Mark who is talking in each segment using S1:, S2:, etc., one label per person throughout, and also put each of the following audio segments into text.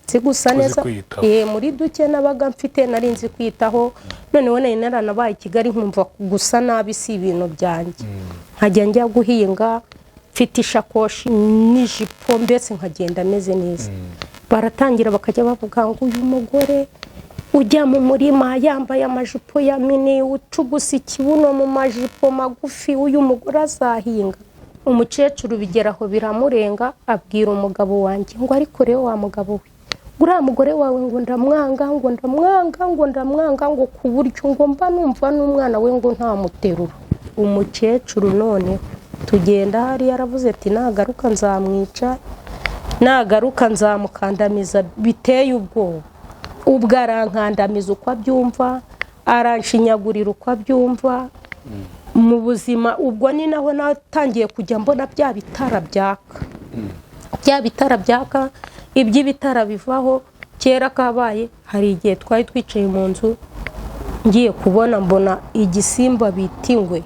S1: Nzi gusa
S2: Uzi
S1: neza.
S2: kwiyitaho.
S1: Muri duke nabaga mfite nari nzi kwitaho. Noneho nari naranabaye i Kigali, nkumva gusa nabi si ibintu byanjye, nkajya njya guhinga mfite ishakoshi n'ijipo, mbese nkagenda ameze neza. Baratangira bakajya bavuga ngo uyu mugore ujya mu murima yambaye amajipo ya mini, ucugusa ikibuno mu majipo magufi, uyu mugore azahinga? Umukecuru bigeraho biramurenga, abwira umugabo wanjye ngo: "Ariko rero wa mugabo we, uriya mugore wawe ngo ndamwanga, ngo ndamwanga, ngo ndamwanga, ngo ku buryo ngo mba numva n'umwana we ngo ntamuterura." Umukecuru noneho tugenda hariya aravuze ati: "Nagaruka nzamwica, nagaruka nzamukandamiza biteye ubwoba." Ubwo arankandamiza uko abyumva, aranshinyagurira uko abyumva mu buzima. Ubwo ni naho natangiye kujya mbona bya bitara byaka, bya bitara byaka, iby'ibitara bivaho. Kera kabaye, hari igihe twari twicaye mu nzu, ngiye kubona mbona igisimba bita ingwe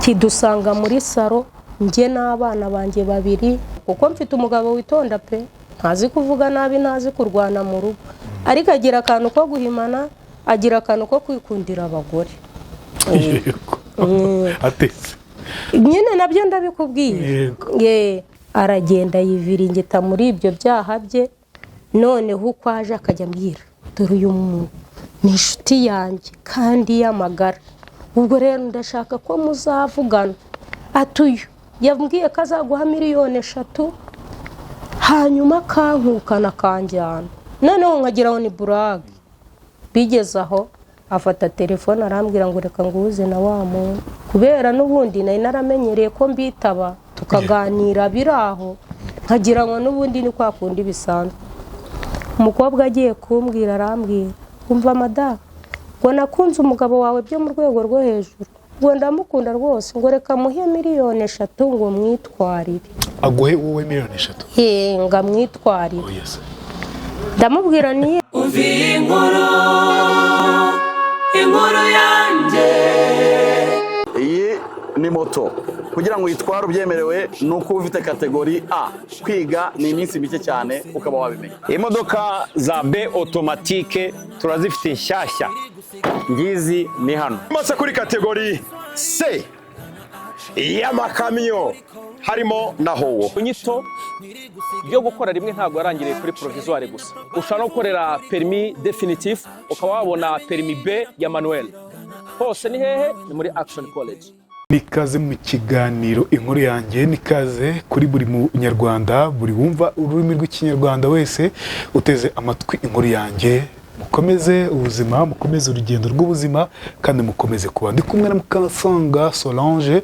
S1: kidusanga muri saro, njye n'abana banjye babiri, kuko mfite umugabo witonda pe, ntazi kuvuga nabi, ntazi kurwana mu rugo, ariko agira akantu ko guhimana, agira akantu ko kwikundira abagore.
S2: Yego, atetse.
S1: Nyine nabyo ndabikubwiye.
S2: Yego.
S1: Ye, aragenda yiviringita muri ibyo byaha bye. Noneho uko aje akajya ambwira: "Dore uyu muntu ni inshuti yanjye kandi y'amagara, ubwo rero ndashaka ko muzavugana." Ati: "Uyu yambwiye ko azaguha miliyoni 3, hanyuma akankukana akanjyana." Noneho nkagira ngo ni burage. Bigeze aho afata telefone arambwira ngo: "Reka nguhuze na wa muntu." Kubera n'ubundi nari naramenyereye ko mbitaba tukaganira biri aho, nkagira ngo n'ubundi ni kwa kundi bisanzwe. Umukobwa agiye kumbwira arambwira: "Umva madamu, ngo nakunze umugabo wawe byo mu rwego rwo hejuru, ngo ndamukunda rwose, ngo reka muhe miliyoni 3 ngo mwitwarire."
S2: Aguhe wowe miliyoni 3?
S1: Ye, ngo amwitwarire.
S2: Oh yes.
S1: Ndamubwira ni
S3: Umva iyi nkuru, inkuru yanjye.
S4: Iyi ni moto, kugira ngo uyitware ubyemerewe ni uko uba ufite catégorie A. Kwiga ni iminsi mike cyane ukaba wabimenya.
S5: Imodoka za B automatique turazifite nshyashya, ngizi ni hano.
S6: Mase kuri catégorie C y'amakamyo harimo na howo.
S7: Inyito yo gukora rimwe ntabwo yarangiriye kuri provisoire gusa. Ushobora no gukorera permis définitif, ukaba wabona permis B ya manuel. Hose ni hehe? Ni muri Action College.
S2: Nikaze mu kiganiro Inkuru Yanjye. Nikaze kuri buri munyarwanda, buri wumva ururimi rw'Ikinyarwanda wese uteze amatwi Inkuru Yanjye. Mukomeze ubuzima, mukomeze urugendo rw'ubuzima kandi mukomeze kuba. Ndi kumwe na Mukansanga Solange,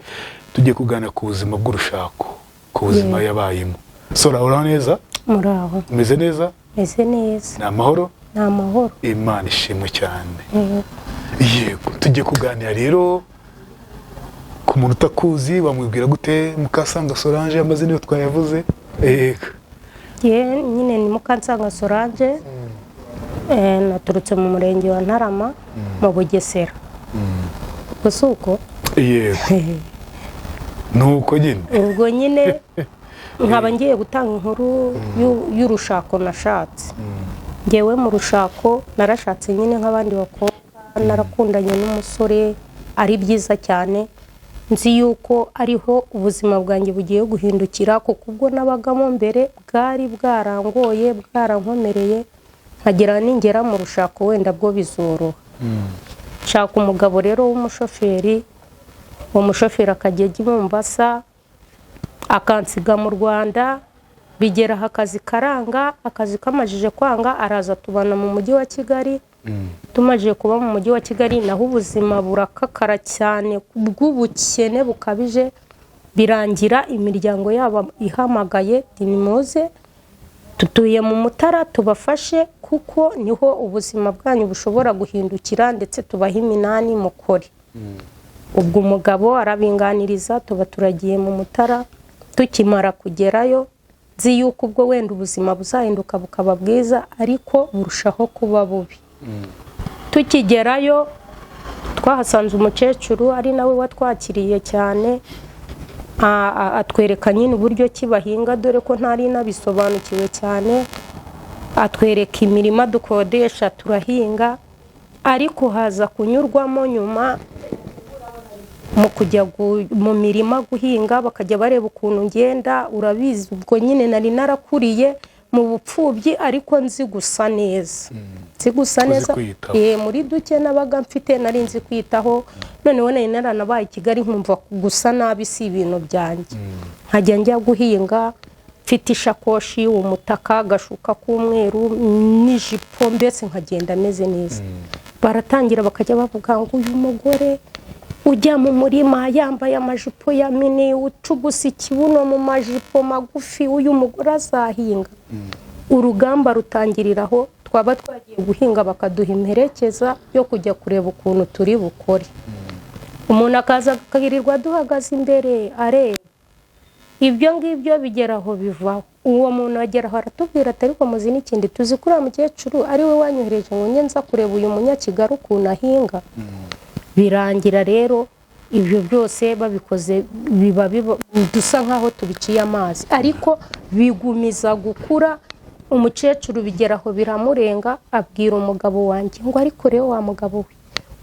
S2: tugiye kuganira ku buzima bw'urushako, ku buzima yabayemo. Sora, uraho neza?
S1: Muraho.
S2: Umeze neza?
S1: Meze neza.
S2: Ni amahoro?
S1: Ni amahoro.
S2: Imana ishimwe cyane. Yego, tugiye kuganira rero. Ku muntu utakuzi wamwibwira gute Mukasanga Solange? Amazina yo twayavuze, yego.
S1: Ye, nyine ni Mukansanga Solange. Naturutse mu murenge wa Ntarama mu Bugesera, gusa uko
S2: Yego, nuko nyine.
S1: Ubwo nyine nkaba ngiye gutanga inkuru y'urushako nashatse. Ngewe mu rushako narashatse nyine nk'abandi bakobwa, narakundanye n'umusore ari byiza cyane, nzi yuko ariho ubuzima bwanjye bugiye guhindukira, kuko ubwo nabagamo mbere bwari bwarangoye, bwarankomereye, nkagera ningera mu rushako wenda bwo bizoroha. Nshaka umugabo rero w'umushoferi. Uwo mushoferi akajya ajya i Mombasa akansiga mu Rwanda. Bigera aho akazi karanga. Akazi kamajije kwanga, araza tubana mu mujyi wa Kigali. Tumajije kuba mu mujyi wa Kigali, naho ubuzima burakakara cyane bw'ubukene bukabije. Birangira imiryango yabo ihamagaye: "Nimuze dutuye mu Mutara tubafashe, kuko niho ubuzima bwanyu bushobora guhindukira, ndetse tubahe iminani mukore." Ubwo umugabo arabinganiriza, tuba turagiye mu Mutara. Tukimara kugerayo, nzi yuko ubwo wenda ubuzima buzahinduka bukaba bwiza, ariko burushaho kuba bubi. Tukigerayo twahasanze umukecuru ari nawe watwakiriye cyane, atwereka nyine uburyo ki bahinga, dore ko ntari nabisobanukiwe cyane. Atwereka imirima dukodesha, turahinga, ariko haza kunyurwamo nyuma mu kujya mu mirima guhinga, bakajya bareba ukuntu ngenda. Urabizi, ubwo nyine nari narakuriye mu bupfubyi, ariko nzi gusa neza, nzi gusa
S2: Uzi
S1: neza.
S2: kwiyitaho.
S1: Muri duke nabaga mfite nari nzi kwitaho. Noneho nari naranabaye i Kigali, nkumva gusa nabi si ibintu byanjye, nkajya njya guhinga mfite ishakoshi, umutaka, agashuka k'umweru n'ijipo, mbese nkagenda ameze neza. Baratangira bakajya bavuga ngo uyu mugore ujya mu murima yambaye amajipo ya mini, ucugusa ikibuno mu majipo magufi, uyu mugore azahinga? Urugamba rutangiriraho. Twaba twagiye guhinga bakaduha imperekeza yo kujya kureba ukuntu turi bukore, umuntu akaza akagirirwa duhagaze imbere areba. Ibyo ngibyo bigera aho bivaho, uwo muntu agera aho aratubwira ati: "Ariko muzi n'ikindi? Tuzi ko uriya mukecuru ari we wanyohereje ngo njye nza kureba uyu Munyakigali ukuntu ahinga." Birangira rero ibyo byose babikoze, biba dusa nkaho tubiciye amazi, ariko bigumiza gukura. Umukecuru bigera aho biramurenga, abwira umugabo wanjye ngo: "Ariko rero wa mugabo we,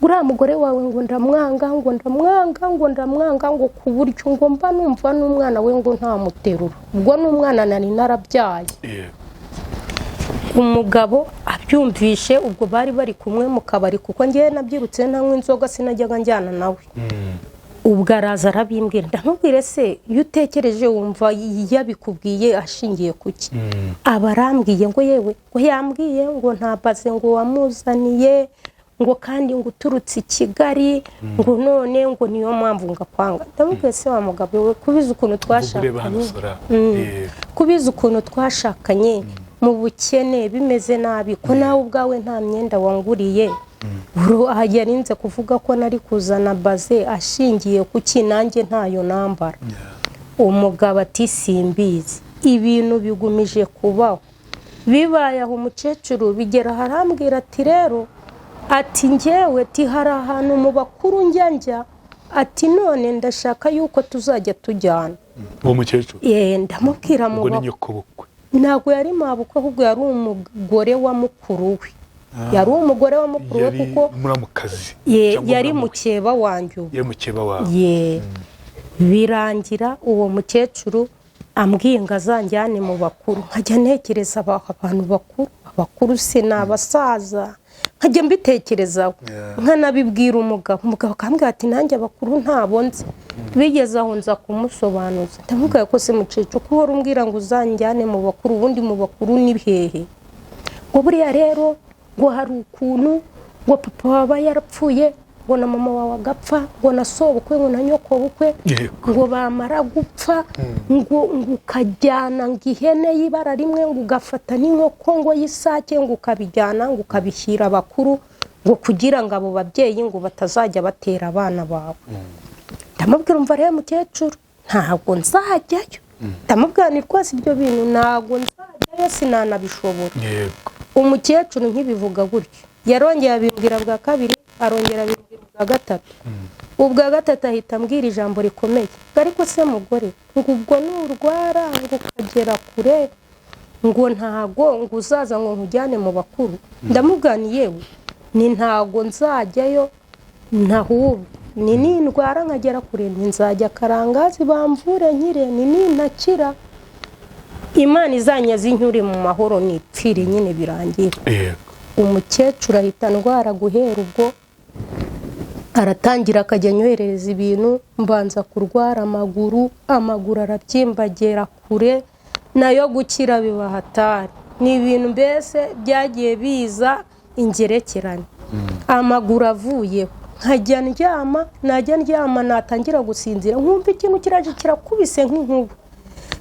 S1: uriya mugore wawe ngo ndamwanga, ngo ndamwanga, ngo ndamwanga, ngo ku buryo ngo mba numva n'umwana we ngo ntamuterura." Ubwo n'umwana nari narabyaye. Umugabo abyumvishe, ubwo bari bari kumwe mu kabari, kuko ngewe nabyirutse ntanywa inzoga, sinajyaga njyana nawe. Ubwo araza arabimbwira. Ndamubwire se, iyo utekereje wumva yabikubwiye ashingiye ku ki? Aba arambwiye ngo yewe, ngo yambwiye ngo nta baze ngo wamuzaniye, ngo kandi ngo uturutse i Kigali, ngo none ngo niyo mpamvu ngo akwanga. Ndamubwiye se wa mugabo we, kubizi ukuntu
S2: Ureba hano
S1: twashakanye,
S2: sora.
S1: Kubizi ukuntu twashakanye mu bukene, bimeze nabi, ko nawe ubwawe nta myenda wanguriye. Aha yarinze kuvuga ko nari kuzana baze ashingiye ku ki, nanjye ntayo nambara? Umugabo ati: "Simbizi." Ibintu bigumije kubaho, bibaye aho. Umukecuru bigera aho arambwira ati: "Rero," ati, "njyewe," ati, "hari ahantu mu bakuru njya," ati, "none ndashaka yuko tuzajya tujyana."
S2: Uwo mukecuru?
S1: Ndamubwira mu
S2: Ubwo ni
S1: bakuru.
S2: nyokobukwe?
S1: Ntabwo yari mabukwe, ahubwo yari umugore wa mukuru we, yari umugore wa mukuru we.
S2: Yari
S1: Kuko
S2: muramukazi cyangwa
S1: yari
S2: muramu we?
S1: mukeba wanjye ubu.
S2: Yari mukeba wawe.
S1: Ye, birangira uwo mukecuru ambwiye ngo azanjyane mu bakuru. Nkajya ntekereza abantu bakuru, abakuru se ni abasaza? Nkajya mbitekerezaho, nkanabibwira umugabo. Umugabo akambwira ati: "Nanjye abakuru ntabo nzi." Bigeze aho nza kumusobanuza, ndamubwira ko se mukecuru, ko uhora umbwira ngo uzanjyane mu bakuru, ubundi mu bakuru ni hehe? Ngo buriya rero ngo hari ukuntu ngo papa waba yarapfuye, ngo na mama wawe agapfa, ngo na sobukwe, ngo na nyokobukwe, ngo bamara gupfa ngo ukajyana ngo ihene y'ibara rimwe, ngo ugafata n'inkoko ngo y'isake, ngo ukabijyana, ngo ukabishyira abakuru, ngo kugira ngo abo babyeyi ngo batazajya batera abana bawe. Ndamubwira: "Umva rero mukecuru, ntabwo nzajyayo." Ndamubwira ni rwose ibyo bintu ntabwo nzajyayo, sinanabishobora. Umukecuru nkibivuga gutyo, yarongeye abimbwira bwa kabiri, arongera abimbwira ubwa gatatu. Ubwa gatatu ahita ambwira ijambo rikomeye ngo: "Ariko se mugore, ngo ubwo nurwara ngo ukagera kure, ngo ntago ngo uzaza ngo nkujyane mu bakuru?" Ndamubwira ni yewe, ni ntago nzajyayo, ntahubwo ni nindwara nkagera kure, nzajya Karangazi bamvure nkire, ni nintakira Imana izanyaze inyure mu mahoro, nipfire nyine birangire. Umukecuru ahita ndwara. Guhera ubwo aratangira akajya anyoherereza ibintu. Mbanza kurwara amaguru, amaguru arabyimbagera kure, nayo gukira biba hatari. Ni ibintu mbese byagiye biza ingerekerane. Amaguru avuyeho, nkajya ndyama, najya ndyama natangira gusinzira nkumva ikintu kiraje kirakubise nk'inkuba,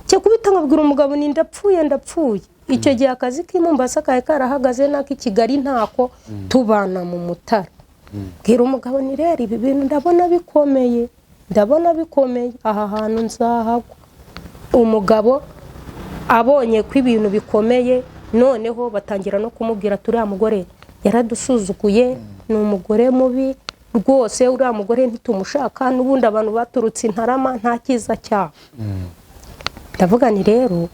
S1: cyakubita nkabwira umugabo ni ndapfuye, ndapfuye. Icyo gihe akazi k'i Mombasa kari karahagaze n'ak'i Kigali ntako, tubana mu Mutara. Bwira umugabo ni rero ibi bintu ndabona bikomeye, ndabona bikomeye, aha hantu nzahagwa. Umugabo abonye ko ibintu bikomeye, noneho batangira no kumubwira ati: "Uriya mugore yaradusuzuguye, ni umugore mubi rwose, uriya mugore ntitumushaka, n'ubundi abantu baturutse i Ntarama nta cyiza cyabo." Ndavuga ni rero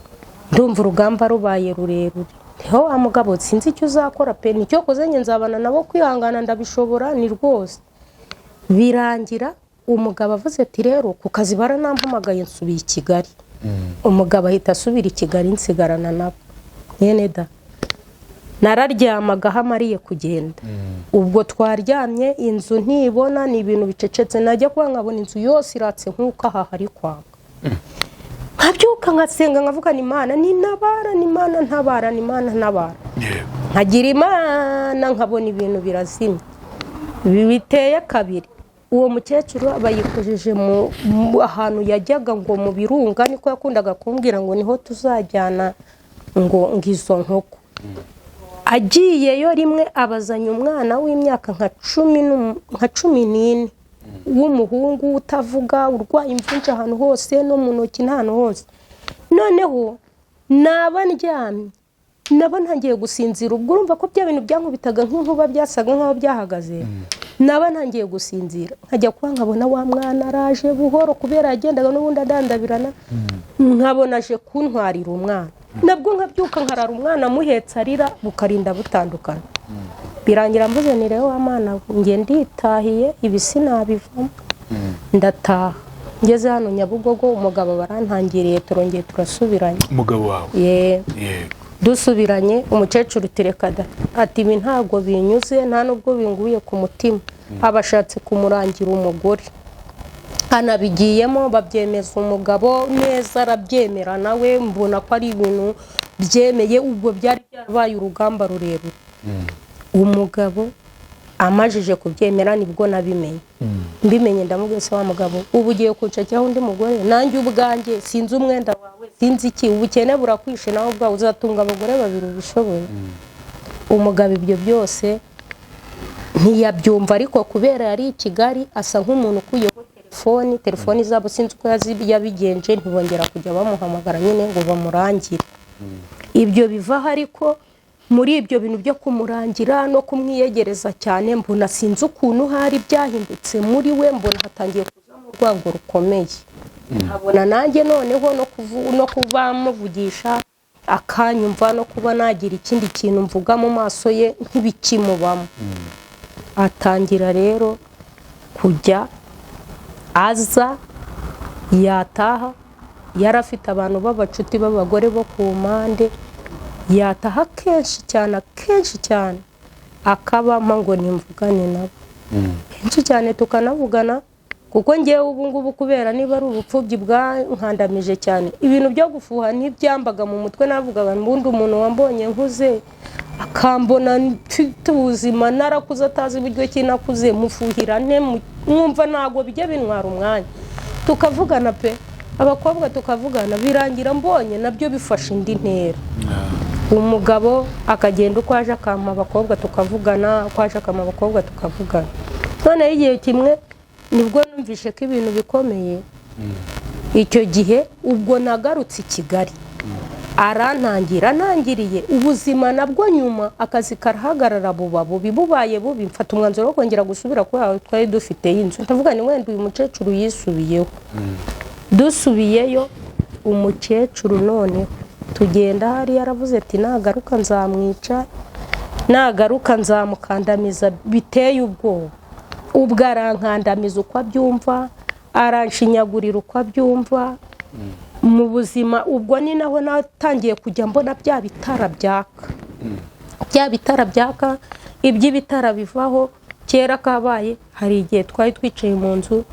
S1: ndumva urugamba rubaye rurerure. Ntiho wa mugabo, sinzi icyo uzakora pe, nicyo koze njye nzabana nabo, kwihangana ndabishobora ni rwose. Birangira umugabo avuze ati rero ku kazi baranampamagaye, nsubiye i Kigali. Umugabo ahita asubira i Kigali, nsigarana nabo. Mwene da, nararyamaga aho amariye kugenda. Ubwo twaryamye, inzu ntibona, ni ibintu bicecetse. Najya kuba nkabona inzu yose iratse nk'uko aha hari kwaka. Nkabyuka nkasenga, nkavuga ni Imana nintabara, ni Imana ntabara, ni Imana ntabara. Nkagira Imana, nkabona ibintu birazimye. Biteye kabiri, uwo mukecuru aba yikojeje mu ahantu yajyaga ngo mu birunga, niko yakundaga kumbwira ngo niho tuzajyana ngo izo nkoko. Agiyeyo rimwe abazanye umwana w'imyaka nka 14 w'umuhungu utavuga, urwaye imvunja ahantu hose no mu ntoki n'ahantu hose. Noneho naba ndyamye, naba ntangiye gusinzira, ubwo urumva ko bya bintu byankubitaga nk'inkuba byasaga nk'aho byahagaze. Naba ntangiye gusinzira, nkajya kuba nkabona wa mwana araje buhoro, kubera yagendaga n'ubundi adandabirana, nkabona aje kuntwarira umwana. Nabwo nkabyuka nkarara umwana amuhetse arira, bukarinda butandukana. Birangira mvuze ni rero wa mwana njye nditahiye, ibi sinabivamo, ndataha. Ngeze hano Nyabugogo, umugabo barantangiriye, turongeye turasubiranye.
S2: Umugabo wawe?
S1: Yego. Dusubiranye, umukecuru tereka da, ati ibi ntabwo binyuze, nta nubwo binguye ku mutima. Abashatse kumurangira umugore, anabigiyemo, babyemeza umugabo neza, arabyemera nawe, mbona ko ari ibintu byemeye. Ubwo byari byarabaye urugamba rurerure. Umugabo amajije kubyemera nibwo nabimenye. Mbimenye ndamubwiye, se wa mugabo, ubu ugiye kunshakiraho undi mugore, nanjye ubwanjye sinzi umwenda wawe, sinzi iki, ubukene burakwishe, nawe ubwawe uzatunga abagore babiri ubishoboye? Umugabo ibyo byose ntiyabyumva, ariko kubera yari i Kigali asa nk'umuntu ukuyeho telefoni zabo, sinzi uko yabigenje, ntibongera kujya bamuhamagara nyine ngo bamurangire. Ibyo bivaho, ariko muri ibyo bintu byo kumurangira no kumwiyegereza cyane, mbona sinzi ukuntu hari byahindutse muri we, mbona hatangiye kuzamo urwango rukomeye. Nkabona nanjye noneho no kuba muvugisha akanyumva, no kuba nagira ikindi kintu mvuga mu maso ye nk'ibikimubamo. Atangira rero kujya aza, yataha yarafite abantu b'abacuti b'abagore bo ku mpande, yataha kenshi cyane kenshi cyane akabampa ngo nimvugane nabo kenshi cyane, tukanavugana. Kuko ngewe ubu ngubu kubera niba ari ubupfubyi bwankandamije cyane, ibintu byo gufuha ntibyambaga mu mutwe. Navugaga mbundi umuntu wambonye nkuze akambona mfite ubuzima narakuze, atazi uburyo ki nakuze, mufuhira nte? Mwumva ntabwo bijya bintwara umwanya. Tukavugana pe, abakobwa tukavugana, birangira mbonye nabyo bifashe indi ntera. Umugabo akagenda uko aje akampa abakobwa tukavugana, uko aje akampa abakobwa tukavugana. Noneho igihe kimwe nibwo numvishe ko ibintu bikomeye. Icyo gihe ubwo nagarutse i Kigali, arantangira, antangiriye ubuzima nabwo nyuma akazi karahagarara, buba bubi, bubaye bubi. Mfata umwanzuro wo kongera gusubira kuri aho twari dufite inzu, ndavuga ni wenda uyu mukecuru yisubiyeho. Dusubiyeyo umukecuru noneho tugenda hariya, yaravuze ati nagaruka nzamwica, nagaruka nzamukandamiza biteye ubwoba. Ubwo arankandamiza uko abyumva, aranshinyagurira uko abyumva mu buzima. Ubwo ni naho natangiye kujya mbona bya bitara byaka, bya bitara byaka, iby'ibitara bivaho. Kera kabaye, hari igihe twari twicaye mu nzu,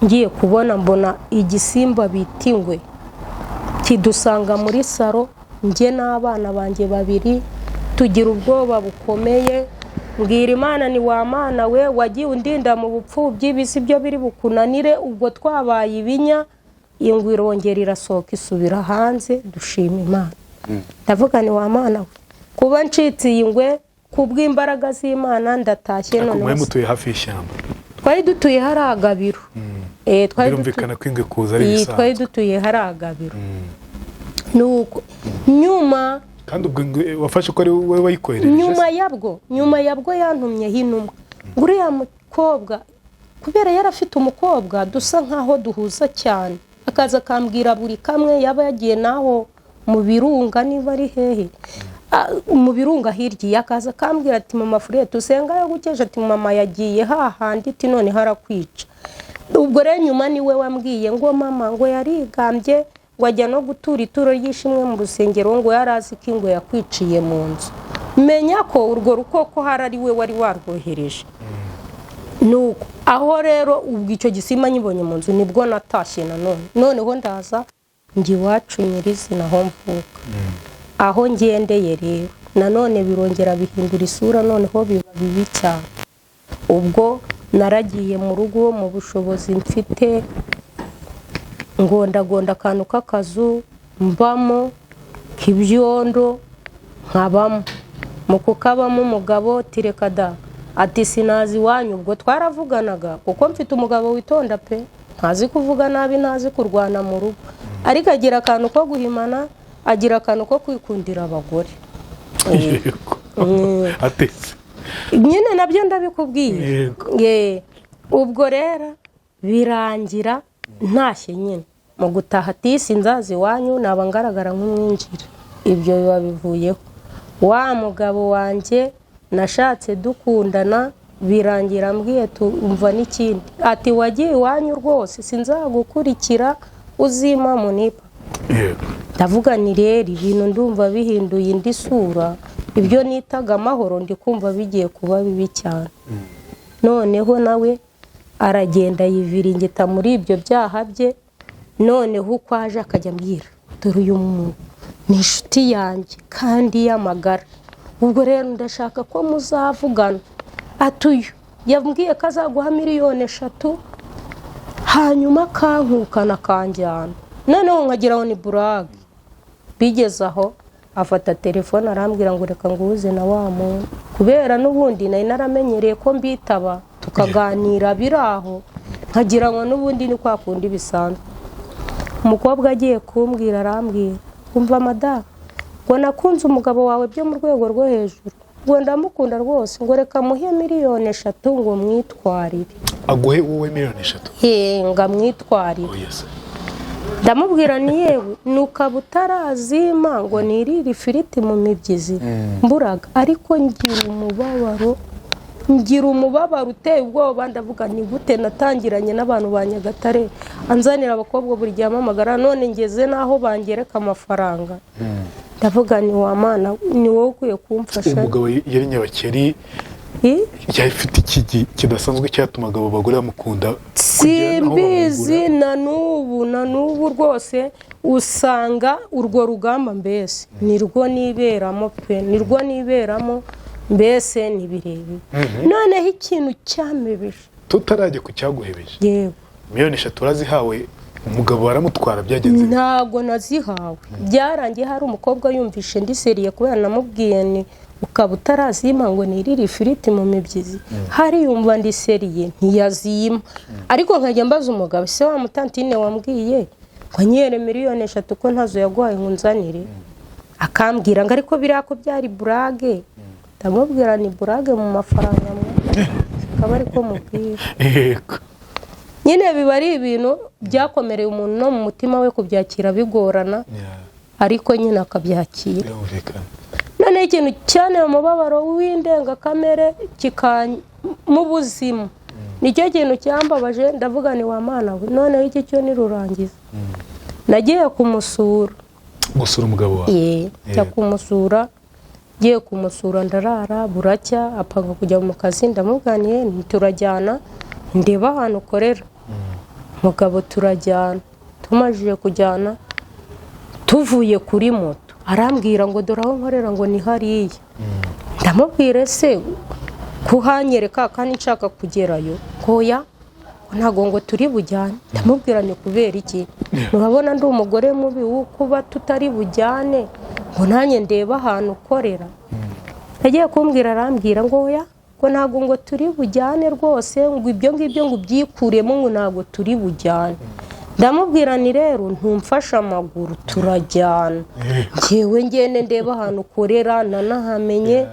S1: ngiye kubona mbona igisimba bita ingwe kidusanga muri saro, njye n'abana banjye babiri, tugira ubwoba bukomeye. Mbwira Imana ni wa Mana we, wagiye undinda mu bupfubyi, bisi byo biri bukunanire. Ubwo twabaye ibinya, ingwe irongera irasohoka isubira hanze, dushima Imana. Ndavuga ni wa Mana we, kuba ncitse iyi ngwe kubw'imbaraga z'Imana ndatashye.
S2: None
S1: None
S2: mutuye hafi y'ishyamba?
S1: Twari dutuye hari agabiro.
S2: Birumvikana ko ingwe kuza ari ibisanzwe.
S1: Twari dutuye hari agabiro. Nuko nyuma,
S2: kandi ubwo wafashe ko ari wowe wayikoherereje?
S1: Nyuma yabwo yantumyeho intumwa ngo uriya mukobwa, kubera yari afite umukobwa dusa nkaho duhuza cyane, akaza akambwira buri kamwe yaba yagiye naho mu birunga niba ari hehe, Mu birunga hirya akaza akambwira ati mama Furete usenga yo gukesha, ati mama yagiye hahandi, ati none harakwica. Ubwo rero nyuma niwe wambwiye ngo mama ngo yarigambye ngo ajya no gutura ituro ry'ishimwe mu rusengero, ngo yari azi ko ingwe yakwiciye mu nzu. Menya ko urwo rukoko hari ari we wari warwohereje. Nuko aho rero ubwo icyo gisimba nyibonye mu nzu nibwo natashye nanone. Noneho ndaza njya iwacu nyirizina aho mvuka. Aho ngendeye rero nanone birongera bihindura isura, noneho biba bibi cyane. Ubwo naragiye mu rugo mu bushobozi mfite, ngondagonda akantu k'akazu mbamo k'ibyondo nkabamo. Mu kukabamo umugabo tireka da, ati sinazi iwanyu. Ubwo twaravuganaga kuko mfite umugabo witonda pe, ntazi kuvuga nabi, ntazi kurwana mu rugo, ariko agira akantu ko guhimana, agira akantu ko kwikundira abagore.
S2: Yego. Atetse
S1: nyine nabyo ndabikubwiye.
S2: Yego.
S1: Ye, ubwo rero birangira ntashye nyine. Mu gutaha ati sinzaza iwanyu naba ngaragara nk'umwinjira. Ibyo biba bivuyeho. Wa mugabo wanjye nashatse dukundana, birangira mbwiye tumva n'ikindi, ati wagiye iwanyu rwose sinzagukurikira, uzima munipa.
S2: Yego.
S1: Ndavuga ni rero ibintu ndumva bihinduye indi sura, ibyo nitaga amahoro ndi kumva bigiye kuba bibi cyane. Noneho nawe aragenda yiviringita muri ibyo byaha bye. Noneho uko aje akajya ambwira dore uyu muntu ni inshuti yanjye kandi y'amagara, ubwo rero ndashaka ko muzavugana. Ati uyu yambwiye ko azaguha 3 miliyoni hanyuma akankukana akanjyana. Noneho nkagira ngo ni burage. Bigeze aho afata telefone arambwira ngo reka nguhuze na wa muntu, kubera n'ubundi nari naramenyereye ko mbitaba tukaganira biri aho, nkagira ngo n'ubundi ni kwa kundi bisanzwe. Umukobwa agiye kumbwira arambwira umva madamu, ngo nakunze umugabo wawe byo mu rwego rwo hejuru, ngo ndamukunda rwose, ngo reka muhe 3 miliyoni ngo mwitwarire.
S2: Aguhe wowe 3 miliyoni?
S1: Ye, ngo amwitwarire.
S2: Oh yes.
S1: Ndamubwira ni yewe nukaba utarazima ngo nirire ifiriti mu mibyizi mburaga, ariko ngira umubabaro uteye ubwoba. Ndavuga ni gute natangiranye n'abantu ba Nyagatare anzanira abakobwa buri gihe ampamagara, none ngeze n'aho bangereka amafaranga. Ndavuga ni wa Mana, ni wowe ukwiye kumfasha.
S2: Umugabo yari nyabakeri, yari afite iki kidasanzwe cyatumaga abo bagore bamukunda?
S1: Simbizi na n'ubu rwose usanga urwo rugamba mbese nirwo niberamo pe, nirwo niberamo mbese ni birebire. Noneho ikintu cyamebeje,
S2: tutarajya ku cyaguhebeje,
S1: yego,
S2: 3 miliyoni urazihawe, umugabo baramutwara, byagenze bite?
S1: Ntabwo nazihawe, byarangiye hari umukobwa yumvishe ndi seriye, kubera namubwiye ni ukaba utarazima ngo nirire ifiriti mu mibyizi, hari yumva ndi seriye ntiyazima. Ariko nkajya mbaza umugabo, ese wa mutantine wambwiye ngo nyere 3 miliyoni ko ntazo yaguhaye ngo unzanire? Akambwira ngo ariko biriya ko byari burage. Ndamubwira ni burage mu mafaranga mwe, akaba ariko mubwira.
S2: Yego.
S1: Nyine biba ari ibintu byakomereye umuntu no mu mutima we, kubyakira bigorana, ariko nyine akabyakira.
S2: Birumvikana.
S1: Noneho ikintu cyane umubabaro w'indengakamere mu buzima nicyo kintu cyambabaje. Ndavuga ni wa Mana we, noneho iki cyo nirurangiza. Nagiye kumusura.
S2: Gusura umugabo wawe?
S1: Ye, njya kumusura. Ngiye kumusura ndarara, buracya apanga kujya mu kazi. Ndamubwaniye turajyana ndeba ahantu ukorera. Mugabo turajyana, tumajije kujyana tuvuye kuri moto arambwira ngo dore aho nkorera, ngo ni hariya. Ndamubwira ese kuhanyereka kandi nshaka kugerayo? Koya ntabwo ngo turi bujyane. Ndamubwira ni kubera iki? Murabona ndi umugore mubi wo kuba tutari bujyane ngo nanjye ndebe ahantu ukorera? Agiye kumbwira arambwira ngo oya, ngo ntabwo ngo turi bujyane rwose, ngo ibyo ngibyo ngo ubyikuremo, ngo ntabwo turi bujyane. Ndamubwira ni rero ntumfashe amaguru turajyana, ngewe ngende ndebe ahantu ukorera nanahamenye,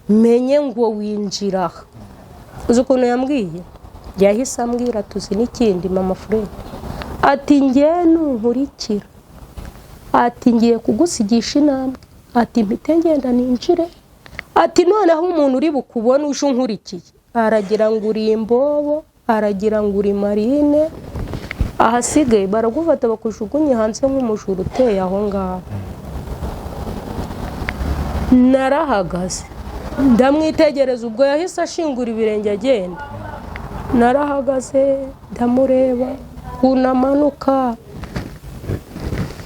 S1: menye ngo winjira aha. Uzi ukuntu yambwiye? Yahise ambwira tuzi n'ikindi mama Fred, ati ngewe nunkurikira, ati ngiye kugusigisha intambwe. Ati mpite ngenda ninjire. Ati noneho umuntu uri bukubone uje unkurikiye aragira ngo uri imbobo, aragira ngo uri marine, ahasigaye baragufata bakujugunye hanze nk'umujura uteye aho ngaho. Narahagaze ndamwitegereza, ubwo yahise ashingura ibirenge agenda. Narahagaze ndamureba unamanuka,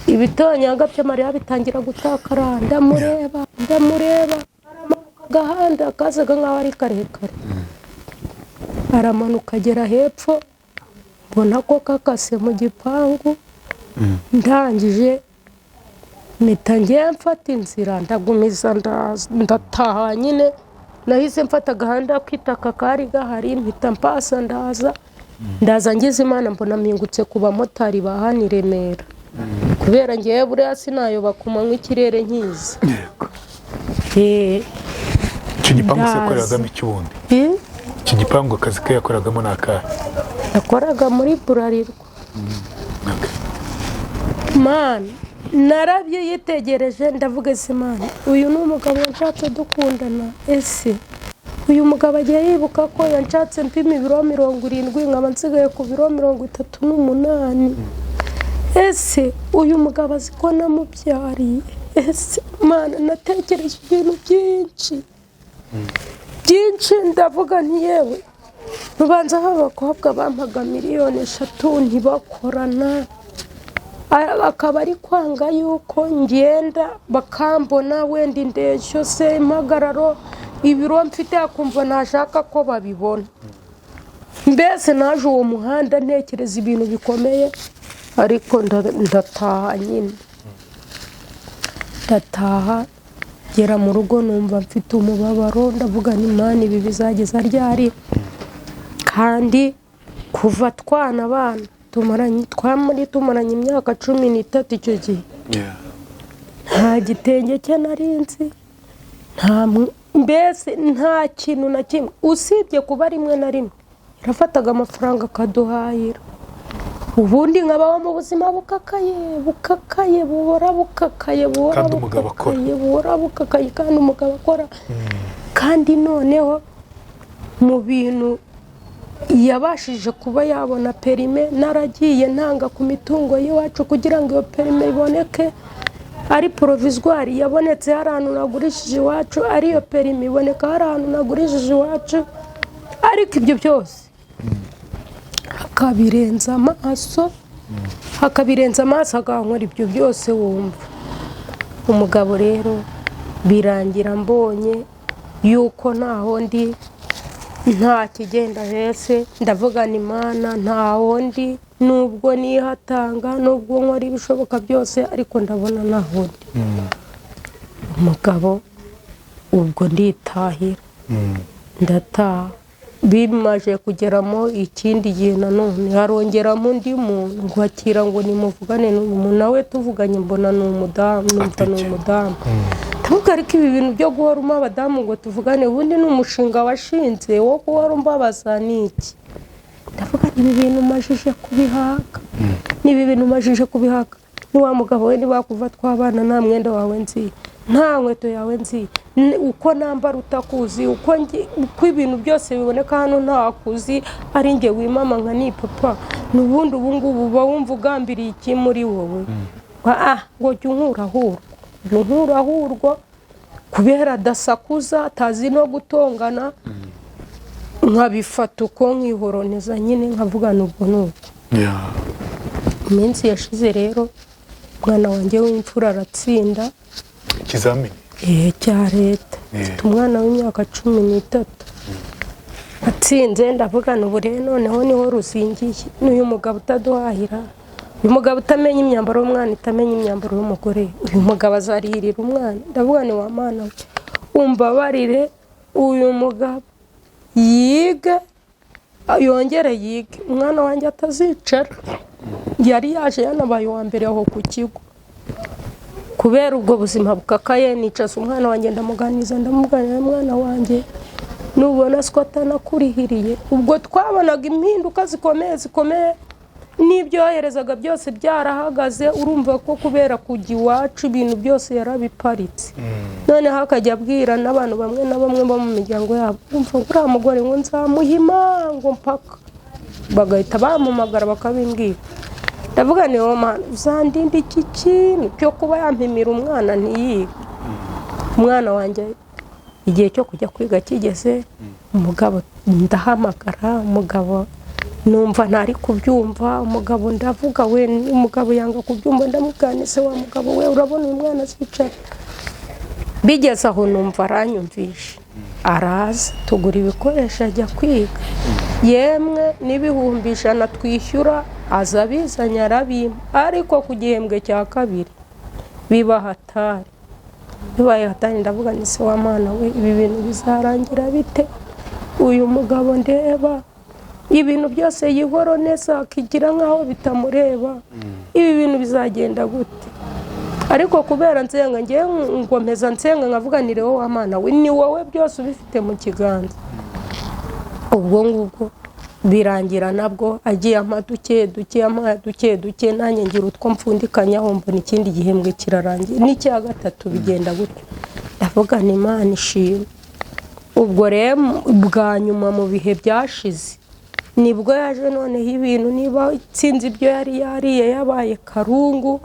S1: ibitonyanga by'amarira bitangira gutakara. Ndamureba ndamureba, aramanuka agahanda kazaga nk'aho ari karekare, aramanuka agera hepfo, mbona ko kakase mu gipangu. Ndangije mpita ngiye mfata inzira, ndagumiza ndataha nyine. Nahise mfata agahanda k'itaka kari gahari, mpita mpasa ndaza. Ndaza ngize Imana mbona mpingutse ku bamotari ba hano i Remera, kubera ngewe buriya sinayoba ku manywa ikirere nkizi.
S2: Yego. Icyo gipangu se
S1: Ndaza.
S2: yakoreragamo iki ubundi? Iki gipangu akazi ke yakoragamo ni akahe?
S1: Yakoraga muri Burarirwa.
S2: Okay.
S1: Mana, narabyitegereje ndavuga, ese Mana, uyu ni umugabo wanshatse dukundana? Ese uyu mugabo agiye yibuka ko yanshatse mpima ibiro 70, nkaba nsigaye ku biro 38? Ese uyu mugabo azi ko namubyariye? Ese Mana, natekereje ibintu byinshi byinshi, ndavuga nti yewe, rubanza aho abakobwa bampaga miliyoni 3 ntibakorana, akaba ari kwanga yuko ngenda bakambona wenda indeshyo se, impagararo, ibiro mfite, akumva ntashaka ko babibona. Mbese naje uwo muhanda ntekereza ibintu bikomeye, ariko ndataha nyine. Ndataha ngera mu rugo numva mfite umubabaro, ndavuga ni Mana, ibi bizageza ryari? Kandi kuva twana abana tumaranye, twamuri tumaranye imyaka 13 icyo gihe, nta gitenge cye nari nzi, nta mbese nta kintu na kimwe, usibye kuba rimwe na rimwe yarafataga amafaranga akaduhahira, ubundi nkabaho mu buzima bukakaye bukakaye, buhora bukakaye, buhora
S2: Kandi umugabo akora.
S1: bukakaye, buhora bukakaye, kandi umugabo akora. Kandi noneho mu bintu yabashije kuba yabona permis, naragiye ntanga ku mitungo y'iwacu kugira ngo iyo permis iboneke, ari provisoire yabonetse hari ahantu nagurishije iwacu, ari iyo permis iboneka hari ahantu nagurishije iwacu, ariko ibyo byose akabirenza amaso, akabirenza amaso, akankora ibyo byose wumva. Umugabo rero birangira mbonye yuko ntaho ndi, nta kigenda hese. Ndavuga ni Mana, ntaho ndi, nubwo nihatanga, nubwo nkora ibishoboka byose, ariko ndabona ntaho ndi. Umugabo ubwo nditahira, ndataha. Bimaje kugeramo ikindi gihe nanone harongeramo undi muntu ngo akira ngo nimuvugane n'uyu muntu, nawe tuvuganye mbona ni umudamu, numva ni
S2: Ati iki?
S1: umudamu. Ndavuga ariko ibi bintu byo guhora umpa abadamu ngo tuvugane, ubundi ni umushinga washinze wo guhora umbabaza ni iki? Ndavuga nti ibi bintu majije kubihaga, niba ibintu majije kubihaga, ni wa mugabo we, niba kuva twabana nta mwenda wawe nzi, nta nkweto yawe nzi, uko nambara utakuzi, uko ibintu byose biboneka hano ntakuzi, ari njye wimama nka ni papa, n'ubundi ubu ngubu uba wumva ugambiriye iki muri wowe? Ah, ngo jya unkurahurwa, jya unkurahurwa, kubera adasakuza, atazi no gutongana, nkabifata uko nkihoroneza nyine, nkavuga ubwo ni uko. Iminsi yashize rero umwana wanjye w'imfura aratsinda
S2: Ikizamini.
S1: Cya leta. Mfite umwana w'imyaka 13 atsinze. Ndavuga ubu rero noneho niho ruzingiye, n'uyu mugabo utaduhahira, uyu mugabo utamenya imyambaro y'umwana, itamenya imyambaro y'umugore, uyu mugabo azarihirira umwana. Ndavuga ni wa Mana we, umbabarire uyu mugabo yige, yongere yige, umwana wanjye atazicara. Yari yaje yanabaye uwa mbere aho ku kigo. Kubera ubwo buzima bukakaye, nicaza umwana wanjye ndamuganiriza, ndamuganira: mwana wanjye, nubona siko atanakurihiriye, ubwo twabonaga impinduka zikomeye zikomeye. N'ibyo yoherezaga byose byarahagaze. Urumva ko kubera kujya iwacu ibintu byose yarabiparitse. Noneho akajya abwira n'abantu bamwe na bamwe bo mu miryango yabo, umva ngo uriya mugore ngo nzamuhima ngo mpaka, bagahita bampamagara bakabimbwira. Ndavuga ni wowe Mana uzandinda iki kintu cyo kuba yampimira umwana ntiyige. Umwana wanjye igihe cyo kujya kwiga kigeze, umugabo ndahamagara, umugabo numva ntari kubyumva. Umugabo ndavuga we, umugabo yanga kubyumva. Ndamubwira nti se wa mugabo we, urabona uyu mwana azicara? Bigeze aho numva aranyumvishe, araza tugura ibikoresho ajya kwiga. Yemwe n'100,000 twishyura aza abizanye arabimpa, ariko ku gihembwe cya kabiri biba hatari, bibaye hatari. Ndavuga nti se wa mwana we, ibi bintu bizarangira bite? Uyu mugabo ndeba ibintu byose yihoroneza akigira nkaho bitamureba, ibi bintu bizagenda gute? Ariko kubera nsenga, ngewe ngomeza nsenga nkavuga ni rero wa mwana we, ni wowe byose ubifite mu kiganza. Ubwo ngubwo birangira nabwo agiye ampa duke duke, ampa duke duke, nanjye ngira utwo mfundikanyaho, mbona ikindi gihembwe kirarangiye n'icya gatatu bigenda gutyo. Ndavuga ni Imana ishimwe. Ubwo rero bwa nyuma mu bihe byashize nibwo yaje noneho ibintu niba sinzi ibyo yari yariye yabaye karungu,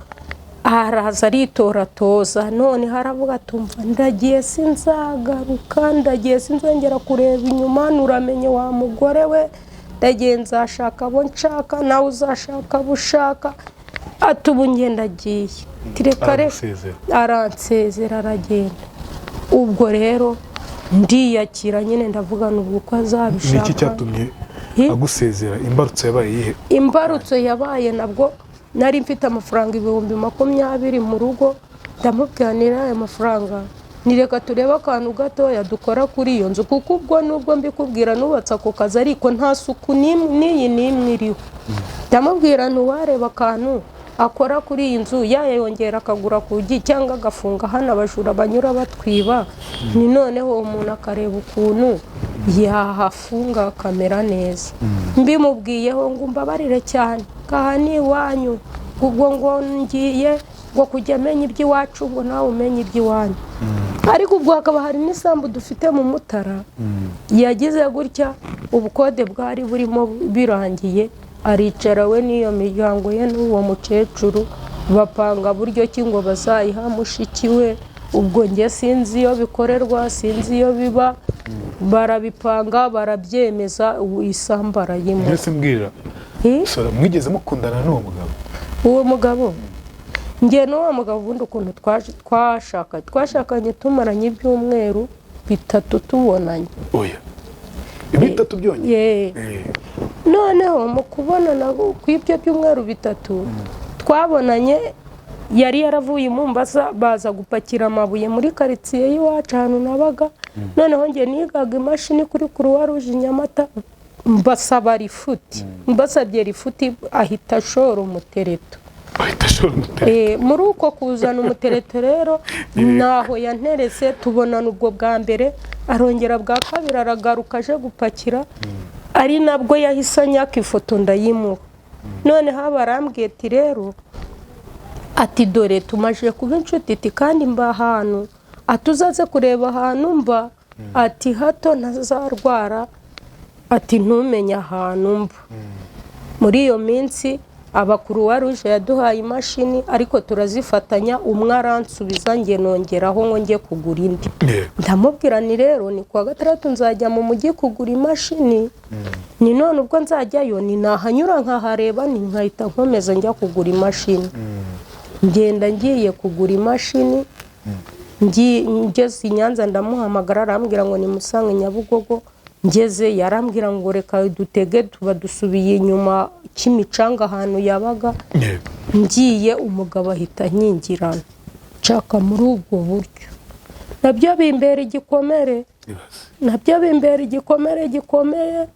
S1: araza aritoratoza. Noneho aravuga tumva ndagiye sinzagaruka, ndagiye sinzongera kureba inyuma, nuramenye wa mugore we, ndagiye nzashaka abo nshaka, nawe uzashaka abo ushaka. Ati ubu njye ndagiye, reka
S2: Aragusezera.
S1: Aransezera aragenda. Ubwo rero ndiyakira nyine, ndavuga n'ubwo uko azabishaka.
S2: Niki cyatumye agusezera? Imbarutso yabaye iyihe?
S1: Imbarutso yabaye nabwo nari mfite amafaranga 20,000 mu rugo. Ndamubwira nira aya mafaranga nireka turebe akantu gatoya dukora kuri iyo nzu, kuko ubwo nubwo mbikubwira nubatse ako kazi ariko nta suku n'iyi n'imwe iriho. Ndamubwira ntiwareba akantu akora kuri iyi nzu, yayongera akagura kugi cyangwa agafunga hano abajura banyura batwiba, ni noneho umuntu akareba ukuntu yahafunga akamera neza. Mbimubwiyeho ngo umbabarire cyane, ngaha ni iwanyu, ubwo ngo ngiye ngo kujya amenya iby'iwacu ngo nawe umenye iby'iwanyu. Ariko ubwo hakaba hari n'isambu dufite mu Mutara. Yagize gutya ubukode bwari burimo birangiye, aricara we n'iyo miryango ye n'uwo mukecuru bapanga buryo ki ngo bazayiha mushiki we. Ubwo njye sinzi iyo bikorerwa, sinzi iyo biba, barabipanga barabyemeza, ubu isambu arayimuha.
S2: Mwese mbwira Sora, mwigeze mukundana n'uwo mugabo?
S1: Uwo mugabo, njye n'uwo mugabo ubundi ukuntu twashakanye, twashakanye tumaranye ibyumweru 3 tubonanye.
S2: Oya, bitatu byonyine?
S1: Ye. Noneho mu kubonana kw'ibyo byumweru 3 twabonanye, yari yaravuye i Mombasa, baza gupakira amabuye muri karitsiye y'iwacu ahantu nabaga. Noneho njye nigaga imashini kuri Croix Rouge Nyamata, mbasaba rifuti, mbasabye rifuti ahita ashora umutereto.
S2: Ahita ashora umutereto.
S1: Muri uko kuzana umutereto rero naho yanterese, tubonana ubwo bwa mbere, arongera bwa kabiri aragaruka aje gupakira, ari nabwo yahise anyaka ifoto ndayimuha. Noneho barambwiye ati rero, ati dore tumaje kuba inshuti, ati kandi mba ahantu, ati uzaze kureba ahantu mba, ati hato ntazarwara, ati ntumenye ahantu mba. Muri iyo minsi abakuru Rouge yaduhaye imashini, ariko turazifatanya, umwe aransubiza njye nongeraho ngo njye kugura indi. Ndamubwira ni rero ni kuwa gatandatu nzajya mu mujyi kugura imashini, ni none ubwo nzajyayo ni nahanyura nkahareba, ni nkahita nkomeza njya kugura imashini. Ngenda ngiye kugura imashini, ngeze i Nyanza ndamuhamagara, arambwira ngo nimusange Nyabugogo. Ngeze yarambwira ngo reka dutege, tuba dusubiye inyuma Kimicanga ahantu yabaga. Ngiye umugabo ahita ankingirana, nshaka muri ubwo buryo, nabyo bimbera igikomere, nabyo bimbera igikomere gikomeye.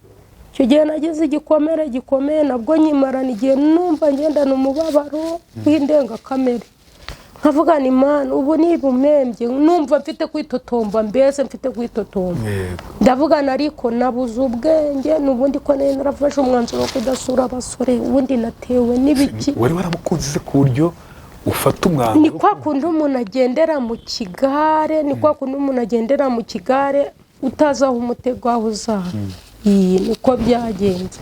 S1: Icyo gihe nagize igikomere gikomeye, nabwo nyimarana igihe numva ngendana umubabaro w'indengakamere, Nkavuga ni Mana, ubu niba umembye numva mfite kwitotomba, mbese mfite kwitotomba. Ndavuga ariko nabuze ubwenge, n'ubundi ko nari narafashe umwanzuro wo kudasura abasore, ubundi natewe n'ibiki.
S2: Wari waramukunze se ku buryo ufata umwanzuro?
S1: Ni kwa kundi umuntu agendera mu kigare, ni kwa kundi umuntu agendera mu kigare utazi aho umutego aho uzaba. Iyi niko byagenze.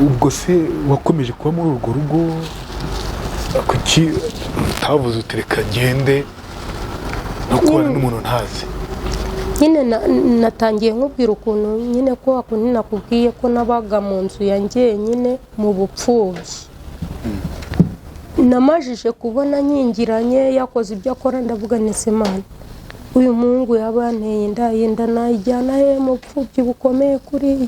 S2: Ubwo se wakomeje kuba muri urwo rugo, kuki utavuze uti reka ngende no kubana n'umuntu ntazi?
S1: Nyine natangiye nkubwira ukuntu nyine ko wakundi nakubwiye ko nabaga mu nzu ya njyenyine mu bupfubyi. Namajije kubona nyingiranye yakoze ibyo akora, ndavuga nti Mana, uyu muhungu yaba yanteye inda, iyi nda nayijyana he mu bupfubyi bukomeye kuriya?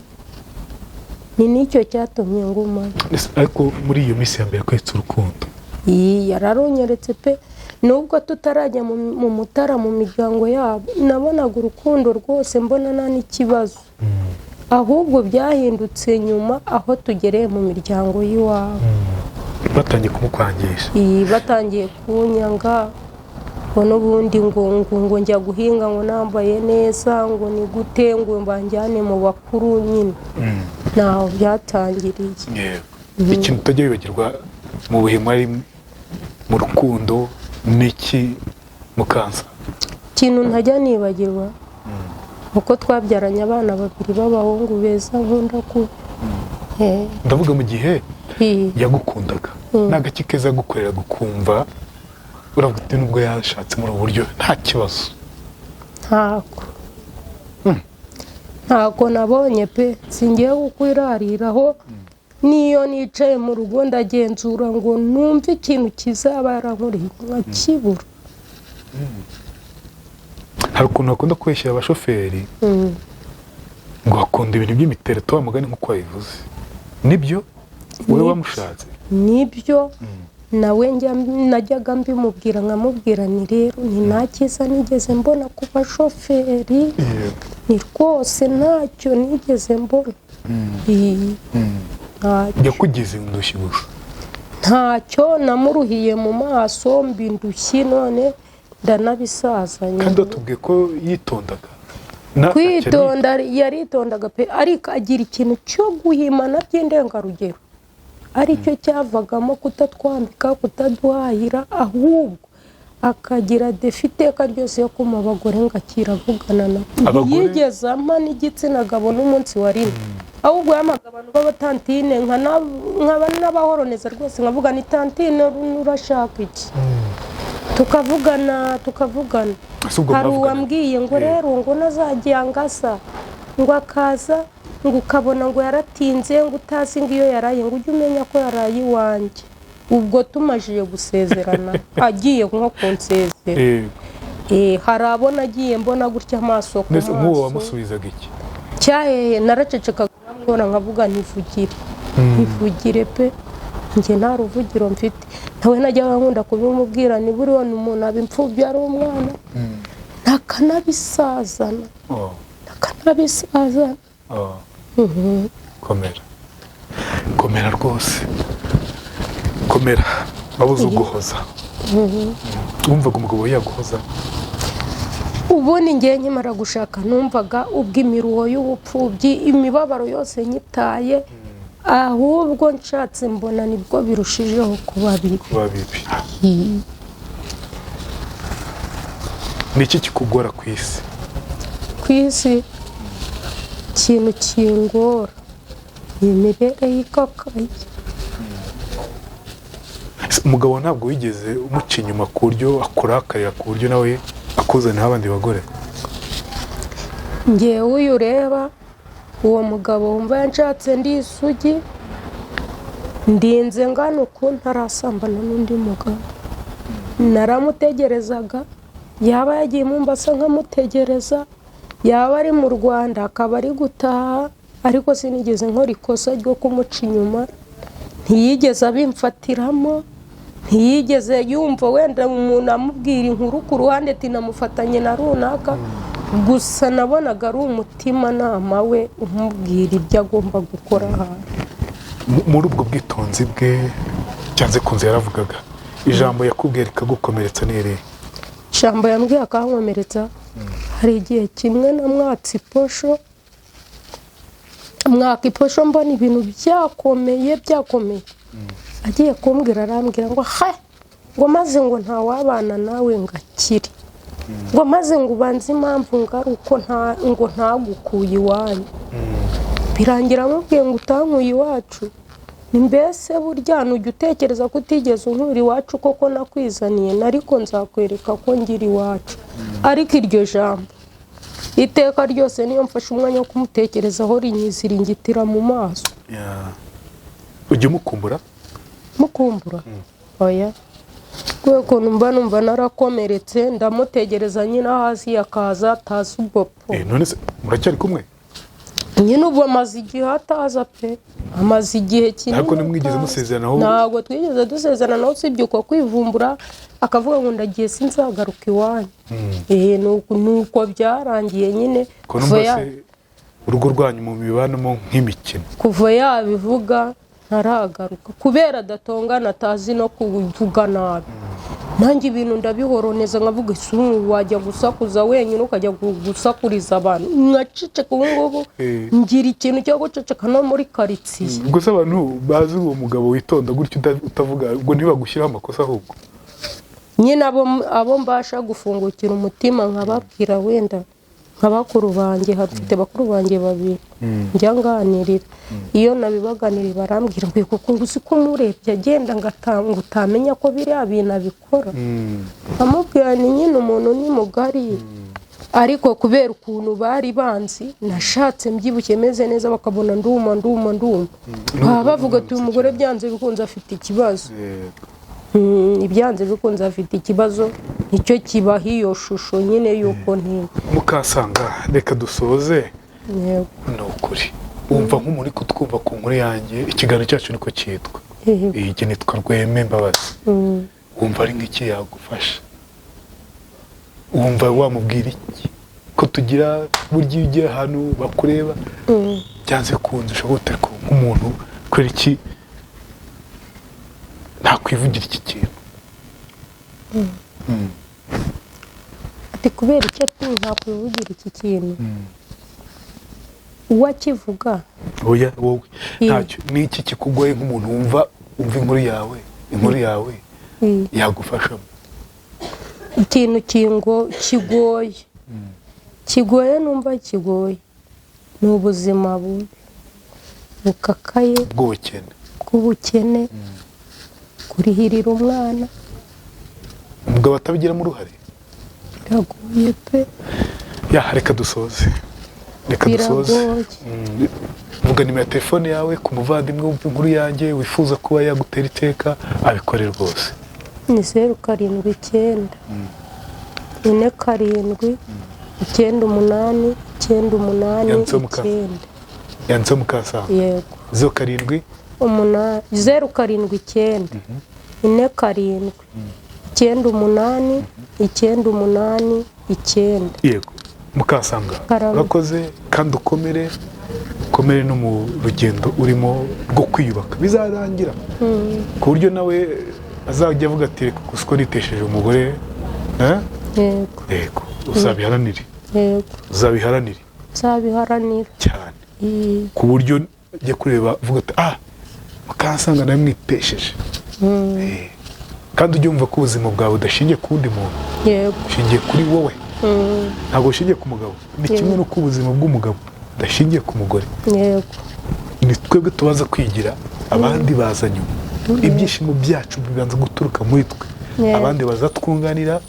S1: Ni nicyo cyatumye ngumana.
S2: Ariko muri iyo minsi ya mbere yakweretse urukundo?
S1: Iyi yararunyeretse pe, nubwo tutarajya mu mutara mu miryango yabo, nabonaga urukundo rwose, mbona nta n'ikibazo. Ahubwo byahindutse nyuma aho tugereye mu miryango y'iwabo.
S2: Batangiye kumukwangisha?
S1: Iyi batangiye kunyanga, ngo n'ubundi ngo njya guhinga ngo nambaye neza, ngo ni gute, ngo mbanjyane mu bakuru nyine. Ntaho byatangiriye.
S2: Ikintu utajya wibagirwa mu bihe mwari mu rukundo n'iki Mukansa?
S1: Ikintu ntajya nibagirwa uko twabyaranye abana babiri b'abahungu beza nkunda ku.
S2: Ndavuga mu gihe yagukundaga, n'agaki keza yagukorera gukumva uravuga uti nubwo yashatse muri ubu buryo nta kibazo?
S1: Ntako nabonye pe, singiye kukwirariraho. Niyo nicaye mu rugo ndagenzura ngo numve ikintu kizaba yarankoreye nkakibura.
S2: Hari ukuntu bakunda kubeshyira abashoferi ngo bakunda ibintu by'imitereto, wa mugani nk'uko wabivuze, nibyo wowe wamushatse?
S1: Nibyo, nawe najyaga mbimubwira, nkamubwira ni rero ni nta cyiza nigeze mbona ku bashoferi, ni rwose ntacyo nigeze mbona.
S2: Yakugize indushyi gusa?
S1: Ntacyo, namuruhiye mu maso mba indushyi, none ndanabisazanye.
S2: Kandi watubwiye ko yitondaga.
S1: Kwitonda yaritondaga pe, ariko agira ikintu cyo guhimana by'indengarugero, aricyo cyavagamo kutatwambika, kutaduhahira, ahubwo akagira defi iteka ryose yo kuma abagore ngo akiravugana nabo. Yigeze ampa n'igitsina gabo n'umunsi wa rimwe, ahubwo yamaga abantu b'abatantine nkaba n'abahoroneza rwose, nkavuga ni tantine urashaka iki, tukavugana tukavugana. Hari uwambwiye ngo rero ngo nazagiye ngasa ngo akaza ngo ukabona ngo yaratinze, ngo utazi ngo iyo yaraye, ngo ujye umenya ko yaraye iwanjye. Ubwo tumajije gusezerana agiye nko kunsezera, hari abo nagiye mbona gutya amaso ku maso.
S2: Nk'uwo wamusubizaga iki?
S1: Cyahehe naracecekaga nkora nkavuga ntivugire ntivugire pe, njye nta ruvugiro mfite. Nawe najyaga nkunda kubimubwira, ni buriya umuntu aba imfubyi ari umwana ntakanabisazana, ntakanabisazana.
S2: Komera komera rwose, komera, wabuze uguhoza. Wumvaga umugabo yaguhoza?
S1: Ubundi ngiye nkimara gushaka numvaga ubwo imiruho y'ubupfubyi, imibabaro yose nyitaye, ahubwo nshatse mbona nibwo birushijeho kuba bibi.
S2: Ni iki kikugora ku isi?
S1: Ku isi ikintu kingora ni imibereho ikakaye.
S2: Umugabo ntabwo wigeze umuca inyuma ku buryo akurakarira, ku buryo nawe akuzanira abandi bagore?
S1: Ngewe uyu ureba uwo mugabo wumva yanshatse ndi isugi, ndinze ngana uku ntarasambana n'undi mugabo. Naramutegerezaga, yaba yagiye Mombasa nkamutegereza, yaba ari mu Rwanda akaba ari gutaha, ariko sinigeze nkora ikosa ryo kumuca inyuma. Ntiyigeze abimfatiramo, ntiyigeze yumva wenda umuntu amubwira inkuru ku ruhande ati namufatanye na runaka. Gusa nabonaga ari umutimanama we umubwira ibyo agomba gukora. Ahantu
S2: Muri ubwo bwitonzi bwe cyanze kunze yaravugaga, Ijambo yakubwiye rikagukomeretsa ni irihe?
S1: Ijambo yambwiye akankomeretsa, hari igihe kimwe namwatse iposho, mwaka iposho, mbona ibintu byakomeye byakomeye, agiye kumbwira arambwira ngo he, ngo maze ngo ntawabana nawe ngo akire, ngo maze ngo ubanze impamvu ngo ari uko nta ngo ntagukuye iwanyu. Birangira amubwiye ngo utankuye iwacu, ni mbese burya nujya utekereza ko utigeze unkura iwacu koko nakwizaniye, ariko nzakwereka ko ngira iwacu. Ariko iryo jambo iteka ryose niyo mfashe umwanya wo kumutekerezaho rinyiziringitira mu maso.
S2: Ujya umukumbura?
S1: Mukumbura? Oya, kubera ukuntu mba numva narakomeretse, ndamutegereza nyine hasi akaza atazi ubwo po.
S2: None se muracyari kumwe?
S1: Nyine ubu amaze igihe ataza pe, amaze igihe kinini
S2: Ntabwo ntimwigeze
S1: ataza.
S2: musezeranaho?
S1: Ntabwo twigeze dusezeranaho, usibye uko kwivumbura akavuga ngo ndagiye sinzagaruka iwanyu. Nuko byarangiye nyine.
S2: Ko numva se urugo rwanyu mu mibanamo nk'imikino?
S1: Kuva yabivuga ntaragaruka, kubera adatongana, atazi no kuvuga nabi. Nanjye ibintu ndabihoroneza, nkavuga ese ubu wajya gusakuza wenyine ukajya gusakuriza abantu, nkaceceka. Ubu ngubu ngira ikintu cyo guceceka no muri karitsiye.
S2: Ubwo se abantu bazi uwo mugabo witonda gutyo utavuga, ubwo ntibagushyiraho amakosa ahubwo?
S1: Nyine abo mbasha gufungukira umutima nkababwira, wenda nka bakuru banjye, hafite bakuru banjye babiri njya nganirira, iyo nabibaganiriye barambwira ngo kuko ngo uzi ko umurebye agenda ngo utamenya ko biriya bintu abikora. Amubwira ni nyine umuntu ni mugari, ariko kubera ukuntu bari banzi nashatse mbyibushye meze neza, bakabona nduma nduma nduma, baba bavuga ati uyu mugore byanze bikunze afite ikibazo. Ibyanze bikunze afite ikibazo, nicyo kibaha iyo shusho nyine y'uko ntinya.
S2: Mukasanga, reka dusoze.
S1: Yego.
S2: Ni ukuri wumva nk'umuntu uri kutwumva ku nkuru yanjye, ikiganiro cyacu niko cyitwa.
S1: Yego.
S2: Iyi nitwa Rweme Mbabazi. Wumva ari nk'iki yagufasha? Wumva wamubwira iki? Ko tugira burya iyo ugiye ahantu bakureba, byanze kunze ushobora guterwa nk'umuntu, kubera iki ntakwivugira iki kintu?
S1: Ati kubera icyo ntakwivugira iki kintu, uwo akivuga?
S2: Oya, wowe ntacyo. Ni iki kikugoye nk'umuntu wumva inkuru yawe yagufashamo?
S1: Ikintu kigoye numva kigoye ni ubuzima bubi bukakaye
S2: bw'ubukene.
S1: Bw'ubukene, kurihirira umwana.
S2: Umugabo atabigiramo uruhare.
S1: Biragoye pe.
S2: Ya, reka dusoze, reka dusoze.
S1: Biragoye.
S2: Vuga nimero ya telefone yawe ku muvandimwe wumva inkuru yanjye wifuza kuba yagutera iteka, abikore rwose.
S1: Ni 079 47 98 98
S2: Yanditseho Muka.
S1: 9.
S2: Yanditseho Mukasanga.
S1: Yego.
S2: 07?
S1: 8, 079 47 98 98 9.
S2: Yego, Mukasanga.
S1: Karame.
S2: Urakoze kandi ukomere, ukomere no mu rugendo urimo rwo kwiyubaka, bizarangira ku buryo nawe azajya avuga ati reka gusa uko nitesheje umugore, eh?
S1: Yego.
S2: Yego, uzabiharanire.
S1: Yego.
S2: Uzabiharanire.
S1: Nzabiharanira.
S2: Cyane, ku buryo ajya kureba avuga ati ah, Mukasanga nawe mwitesheje. Kandi ujye wumva ko ubuzima bwawe budashingiye ku wundi muntu, bushingiye kuri wowe, ntabwo bushingiye ku mugabo. Ni kimwe n'uko ubuzima bw'umugabo budashingiye ku mugore. Ni twebwe tubaza kwigira, abandi baza nyuma. Ibyishimo byacu bibanza guturuka muri twe, abandi baza twunganira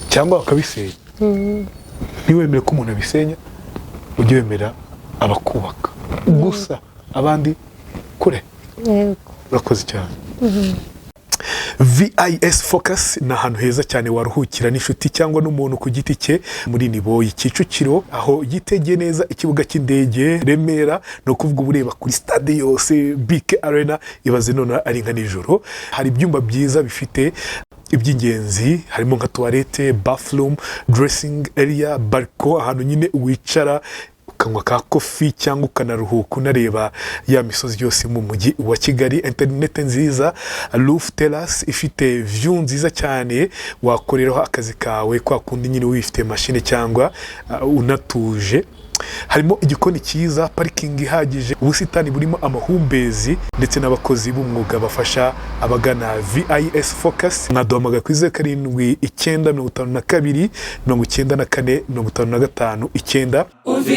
S2: cyangwa bakabisenya. Ntiwemere ko umuntu abisenya, ujye wemera abakubaka gusa, abandi kure. Urakoze cyane. VIS Focus ni ahantu heza cyane waruhukira n'inshuti cyangwa n'umuntu ku giti cye muri Niboyi, Kicukiro, aho yitegeye neza ikibuga cy'indege Remera. Ni ukuvuga uba ureba kuri stade yose, BK Arena. Ibaze none ari nka nijoro. Hari ibyumba byiza bifite iby'ingenzi, harimo nka toilette, bathroom, dressing area, balcon, ahantu nyine wicara. Ukanywa ka coffee cyangwa ukanaruhuka unareba ya misozi yose mu mujyi wa Kigali. Interineti nziza, roof terrace ifite view nziza cyane, wakoreraho akazi kawe kwa kundi nyine wifite mashine cyangwa unatuje. Harimo igikoni cyiza, parikingi ihagije, ubusitani burimo amahumbezi ndetse n'abakozi b'umwuga bafasha abagana VIS Focus. Mwaduhamagara kuri 079 52 94 55 9.
S3: Umva.